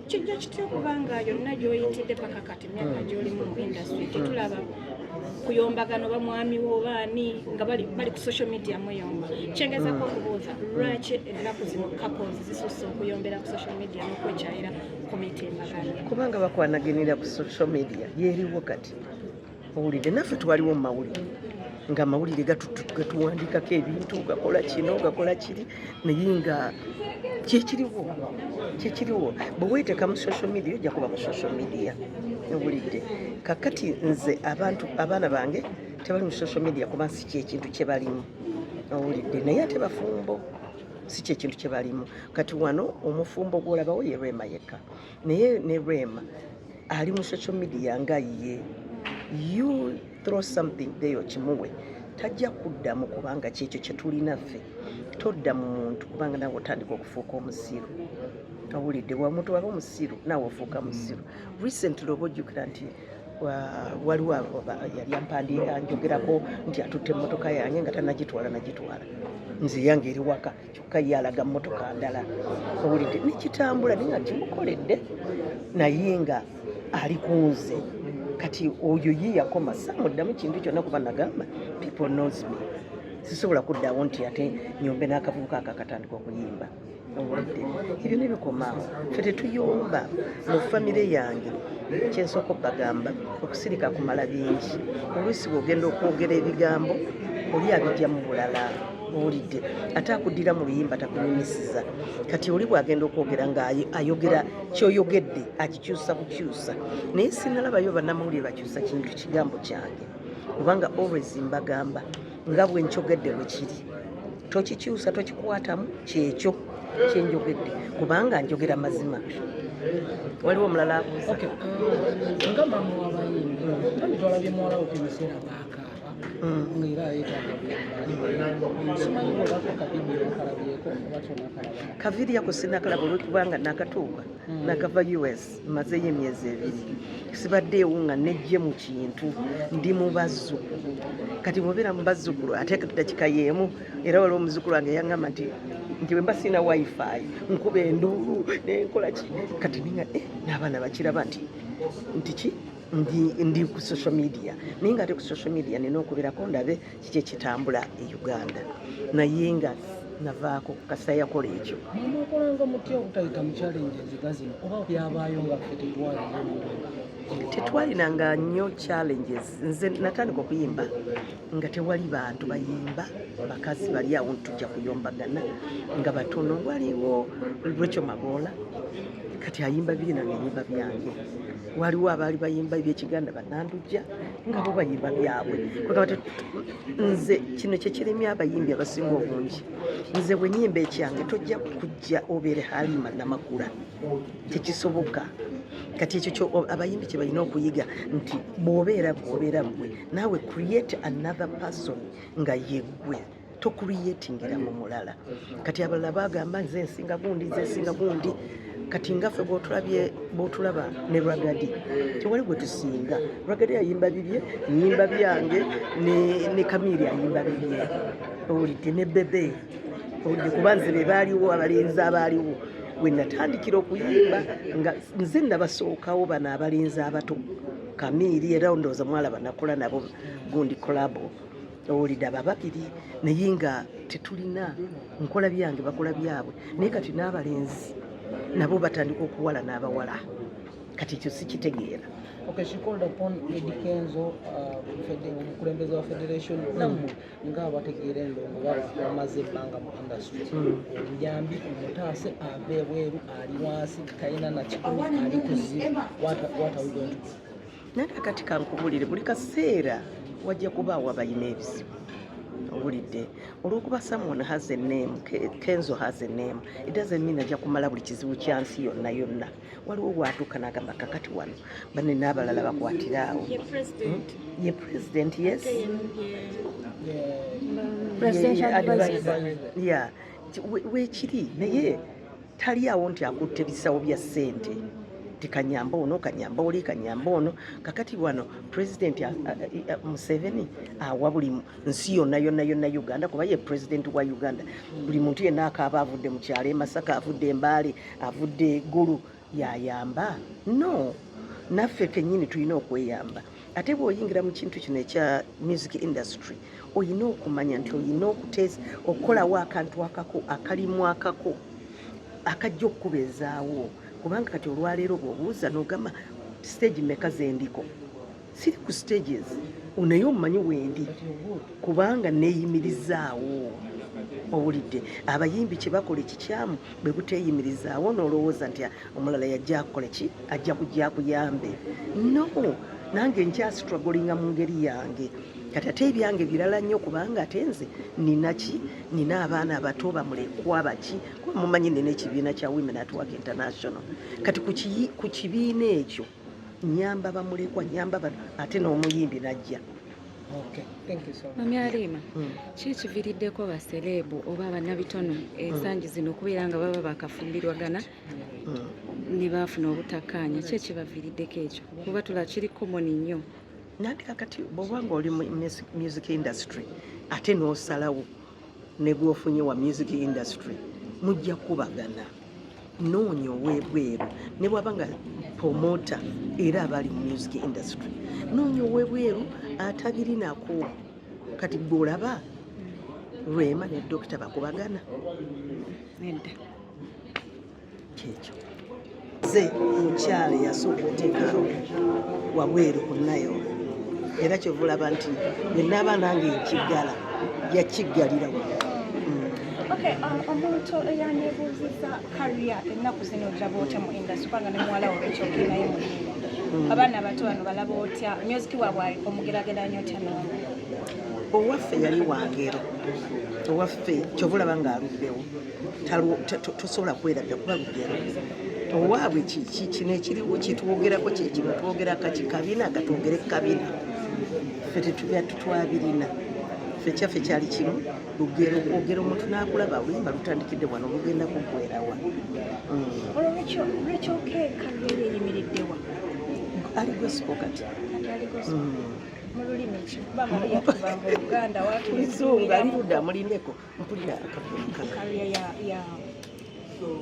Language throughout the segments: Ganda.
Kijja kitya okubanga yonna gy'oyitidde paka kati, myaka gy'olimu mu industry, tetulaba kuyombagana oba mwami wo oba ani nga bali ku social media muyomba? Kyengezako okubuuza, lwaki ennaku zino couples zisusse okuyombera ku social media n'okwekyayira ku mitimbagano? Kubanga bakwanaganira ku social media yeeriwo kati, owulidde? Naffe twaliwo mu mawulire, nga amawulire gatuwandiikako ebintu, gakola kino, gakola kiri, naye nga kyekiriwo, kyekiriwo. Bwe weeteeka mu social media, ojja kuba mu social media, owulidde? Kakati nze abantu, abaana bange tebali mu social media kuba si kyekintu kye balimu, owulidde? Naye ate bafumbo, si kyekintu kye balimu. Kati wano omufumbo gwolabawo ye Rema yekka, naye ne Rema ali mu social media nga ye. You throw something there okimuwe, tajja kuddamu, kubanga kyekyo kyetulina ffe. Todda mu muntu, kubanga nawe otandika okufuuka omusiru, owulidde? Omuntu waba omusiru, naawe ofuuka musiru. Recently, oba ojjukira nti waliwo yali ampandiika njogerako nti atutte emmotoka yange nga tanagitwala, nagitwala nze, yange eri waka, kyokka ye alaga mmotoka ndala, owulidde? Nekitambula, naye nga kimukoledde, naye nga ali ku nze. Kati oyo ye yakoma, samuddamu kintu kyonna, kuba nagamba people knows me, sisobola kuddawo nti ate nyombe n'akavubuka ako akatandika okuyimba, owulidde? Ebyo nebikomaawo. Ffe tetuyomba mu famire yange. Kyensooka obbagamba, okusirika kumala bingi. Oluusi bw'ogenda okwogera ebigambo, oli abijja mu bulala, owulidde? Ate akuddira mu luyimba, takunyumisiza. Kati oli bw'agenda okwogera nga ayogera kyoyogedde, akikyusa bukyusa. Naye sinalabayo bannamawulire bakyusa kintu, kigambo kyange, kubanga always mbagamba nga bwe nkyogedde bwe kiri. Tokikyusa, tokikwatamu, kyekyo kyenjogedde, kubanga njogera mazima. Waliwo omulala abuuza? Okay, nga maama w'abayimbi, kandi twalabye muwala wo ebiseera ng'akaaba nga era yeetaaga buyamba. Simanyi bw'obako kavidiyo akalabyeko oba tonakalaba? Kavidiyo ako sinakalaba, olwekubanga nakatuuka, nakava US, mazeyo emyezi 2, sibaddeewo nga nejje mu kintu. Ndi mu bazzukulu. Kati bwobeera mu bazzukulu, ate dakika y'emu, era waliwo omuzukulu wange yaŋŋamba nti bwe mba sirina WiFi nkuba enduulu nenkola ki. Kati ninga n'abaana bakiraba nti ki ndi ku social media, naye nga ate ku social media nina okubeerako ndabe kiki ekitambula e Uganda, naye nga navaako kasita yakola ekyo. Mwakolanga mutya obutayita mu challenges ga zino, oba byabaayo nga ffe tetwaliyo mu? Tetwalinanga nnyo challenges. Nze natandika okuyimba nga tewali bantu bayimba bakazi bali awo ntujja kuyombagana, nga batono. Waliwo Rachel Magoola, kati ayimba biri, nange nyimba byange. Waliwo abaali bayimba ebyekiganda, banandujja, nga bo bayimba byabwe. Kwegamba nze kino kyekiremya abayimbi abasinga obungi. Nze bwe nyimba ekyange, tojja kujja obeere Halima Namakula, tekisoboka. Kati ekyo kyo abayimbi kye balina okuyiga, nti bw'obeera gwe, obeera gwe, naawe create another person nga yeggwe, tocreatingira mu mulala. Kati abalala bagamba nze nsinga gundi, nze nsinga gundi. Kati ngaffe bwotulabye, bwotulaba ne Ragga Dee, tewali gwe tusinga. Ragga Dee ayimba bibye, nyimba byange, ne Chamili ayimba bibye, owulidde? Ne Bebe, owulidde? Kuba nze be baaliwo abalenzi abaaliwo we natandikira okuyimba, nga nze nabasookawo bano abalenzi abato. Chamili era ndowooza mwalaba nakola nabo gundi collabo, owulidde? Abo ababiri, naye nga tetulina, nkola byange, bakola byabwe. Naye kati n'abalenzi nabo batandika okuwala n'abawala, kati ekyo sikitegeera. Okay, she called upon Eddie Kenzo, omukulembeze wa federation, nammwe ng'abategeera endongo, baba bamaze ebbanga mu industry, obuyambi omutaase ava ebweru, ali wansi, talina na kikumi, ali ku zero. What are we going to do? Naye kakati kankubulire, buli kaseera wajja kubaawo abalina ebizibu, owulidde? Olwokuba someone has a name, Kenzo has a name, it doesn't mean ajja kumala buli kizibu kya nsi yonna yonna. Waliwo watuuka n'agamba kakati wano bane n'abalala bakwatire awo. Ye president. Ye president, yes. Presidential Ye advisor. Advisor. Yeah. Weekiri, naye tali awo nti akutte bisawo bya ssente ti kanyamba ono, kanyamba oli, kanyamba ono. Kakati wano President Museveni awa buli nsi yonna yonna yonna Uganda, kuba ye president wa Uganda. Buli muntu yenna akaaba, avudde mu kyalo e Masaka, avudde e Mbaale, avudde e Gulu. Yayamba no, naffe kennyini tulina okweyamba. Ate bw'oyingira mu kintu kino ekya music industry, olina okumanya nti olina okuteesa, okukolawo akantu akako, akalimu akako akajja okukubeezaawo. Kubanga kati olwaleero bw'obuuza n'ogamba stage meka zendiko, siri ku stages, naye omumanyi wendi kubanga neeyimirizaawo. Owulidde abayimbi kye bakola ekikyamu bwe buteeyimirizaawo, n'olowooza nti omulala yajja akole ki, ajja kujja akuyambe. No, nange nkyastrugglinga mu ngeri yange. Kati ate ebyange birala nnyo, kubanga ate nze nina ki, nina abaana abato bamulekwa baki, kuba mumanyi nina ekibiina kya Women at Work International. Kati ku kibiina ekyo nyamba bamulekwa, nyamba bano, ate n'omuyimbi najja. Okay, thank you so much. Mami Alima, ki ekiviiriddeko baceleb oba bannabitono ensangi zino okubeera nga baba bakafumbirwagana ne baafuna obutakkaanya? Ki ekibaviiriddeko ekyo, kuba tula kiri common nnyo? Nanti kakati bw'oba nga oli mu music industry, ate n'osalawo ne gwofunye wa music industry, mujja kubagana. Noonya ow'ebweru, ne bwaba nga promoter era aba ali mu music industry, noonya ow'ebweru atabirinako. Kati gwe olaba Rema ne Dokita bakubagana? Nedda. Kyekyo. Ze mukyala eyasooka okuteekawo wabweru ku nayo, era kyova olaba nti bwe naaba nange ekiggala yakiggalira wano. Okay, omuntu eyaneebuuziza career ennaku zino ogiraba otya mu industry, kubanga ne muwala wo Rachel K naye muyimbi, abaana abato bano balaba otya music waabwe, omugerageranya otya n'ono? Owaffe yali wangero. Owaffe kyova olaba ng'aluddewo. Tosobola kwerabira kuba lugero. Owaabwe kiki kino ekiriwo kyetwogerako, kyekino twogera kaki kabina, katwogere kabina. Ffe tetubya tutwabirina. Ffe kyaffe kyali kimu, lugero, kwogera omuntu n'akulaba, oluyimba lutandikidde wano, lugenda kuggwerawa. Olwo Rachel K career ye eyimiriddewa? Ali gospel kati. Kati ali gospel. Mu lulimi ki? Kubanga yakubanga Oluganda. Luzungu alirudda, mulindeko mpulira akavuka. Career ya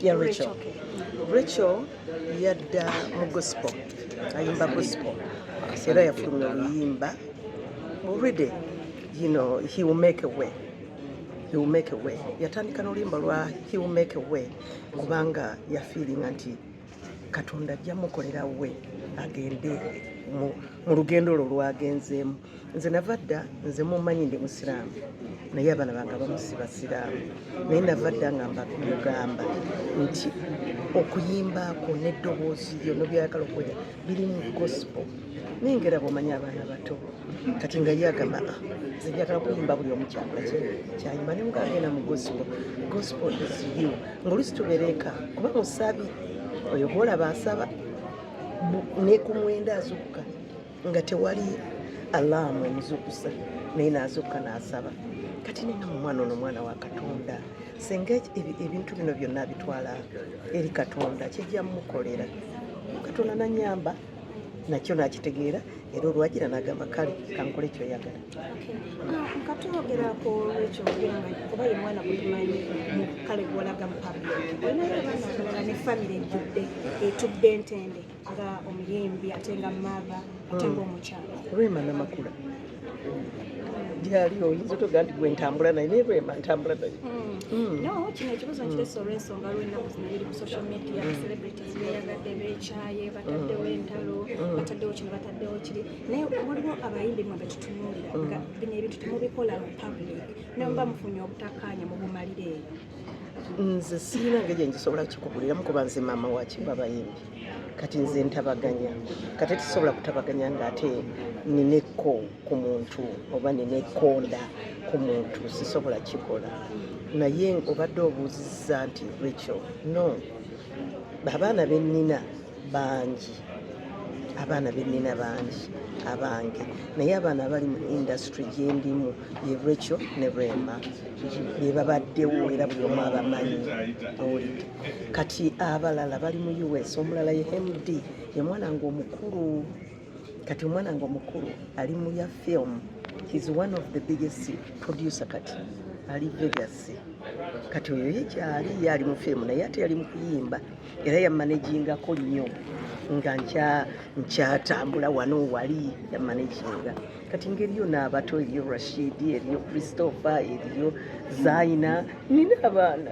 Ya Rachel? Rachel K. Rachel yadda mu gospel, ayimba gospel, era yafulumya oluyimba already. He will make a way, he will make a way. Yatandika n'oluyimba lwa "He Will Make a Way", kubanga yafeelinga nti Katonda ajja mukolera we agende mu lugendo olwo lwagenzeemu. Nze nava dda, nze mumanyi ndi musiraamu, naye abaana bange abamu si basiraamu, naye nava dda nga mugamba nti okuyimbaako n'eddoboozi lyo nobyagala okwera biri mu gospel. Naye ngera bwomanyi abaana bato, kati nga ye agamba, "Ah, nze njagala kuyimba buli omu kyakola kyayimba." Ne mugagenda mu gospel. Gospel is you. Ngaolusi tubeereka kuba musabi oyo gwolaba asaba ne ku 9 azukuka nga tewali alaamu emuzukusa, naye n'azukuka n'asaba. Kati nina mu mwana ono, omwana wa Katonda, senga ebintu bino byonna abitwala eri Katonda, kijja mumukolera. Katonda nanyamba nakyo nakitegeera, era olwagira nagamba, "Kale kankole kyoyagala." Nga twogera ku Rachel, ogira nga kuba ye mwana gwe tumanyi mu kale gwolaga mu public, olinayo abaana abalala ne family ejjudde etudde entende nga omuyimbi, ate nga mother, ate nga omukyala? Rema Namakula gyali, oyinza otoga nti gwe ntambula naye, naye Rema ntambula naye. No, kino ekibuzo nkirese olw'ensonga lw'ennaku zino biri ku social media, celebrities beyagadde, beekyaye, bataddewo entalo, bataddewo kino, bataddewo kiri, naye waliwo abayimbi mwe betutunuulira nga bino ebintu temubikola mu public, naye muba mufunye obutakkaanya mubumalire eyo. Nze sirina ngeri gyengisobola kikubuliramu, kuba nze maama wakiba abayimbi. Kati nze ntabaganya, kati tisobola kutabaganya ngaate nina ekko ku muntu oba nina ekkonda ku muntu, sisobola kikola. Naye obadde obuuzizza nti Rachel, no, abaana bennina bangi, abaana bennina bangi abange, naye abaana abali mu industry gyendimu ye Rachel ne Rema, be babaddewo, era buli omu abamanyi. Owulidde? Kati abalala bali mu US. Omulala ye MD, ye mwana nga omukulu. Kati omwana nga omukulu ali mu ya film, he's one of the biggest producer, kati ali Vegas. Kati oyo ye gyali, ye ali mu firimu, naye ate yali mu kuyimba, era yammanagingako nnyo nga nkyatambula wano wali, yammanaginga. Kati ngeriyo n'abato, eriyo Rashid, eriyo Christopher, eriyo Zaina, nina abaana.